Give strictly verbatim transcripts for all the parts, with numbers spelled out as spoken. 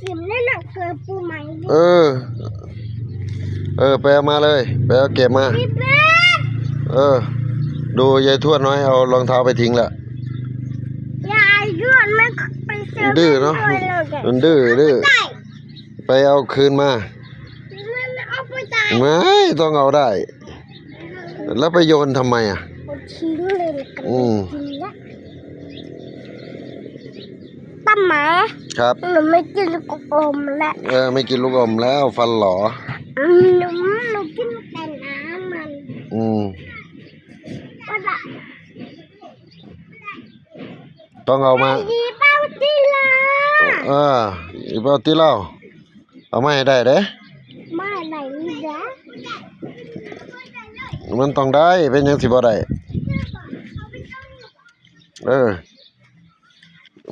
สิมได้หนักเกินปูไหม เออ เออ ไปเอามาเลย ไปเอาเก็บมา พี่เป๊ก เออ ดูยายทวดน้อยเอารองเท้าไปทิ้งละ ยายทวดไม่ไปเซเว่น ดื้อเนาะ ด้วยเลยแก มันดื้อดื้อ ได้ ไปเอาคืนมา มันเอาไปจ่าย ไม่ต้องเอาได้ แล้วไปโยนทำไมอ่ะ เอาทิ้งเลยละกัน อืม กินละป้าหมา ครับ หนูไม่กินลูกอมละ เออ ไม่กินลูกอมแล้วฟันหลอ อืมหนูหนูกินแต่น้ำมัน อืม ก็ละ ต้องเอามา ดีเป้าตีละ เออ อีเป้าตีเล่า เอามาให้ได้เด้ มาไหนนี่นะ มันต้องได้ เป็นหยังสิบ่ได้ เออ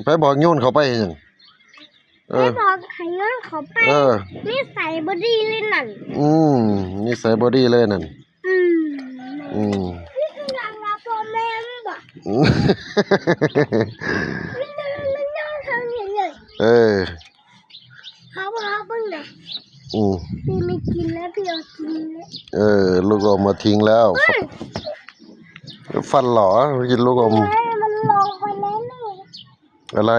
ไปบอกโยนเขาไปหยัง เออ ไม่บอกให้เงินเขาไป เออ นิสัยบ่ดีเลยนั่น อืม นิสัยบ่ดีเลยนั่น อืม อืม นี่คือการรับพ่อแม่ไม่บอก อืม ไม่ได้ไม่ต้องทำอย่างเลย เออ เขาบอกเขาเพิ่งนะ อืม พี่ไม่กินแล้วพี่เอากินแล้ว เออ ลูกอมมาทิ้งแล้ว ฟันหลอ กินลูกอม เฮ้ยมันลงไปแล้วนี่ อะไร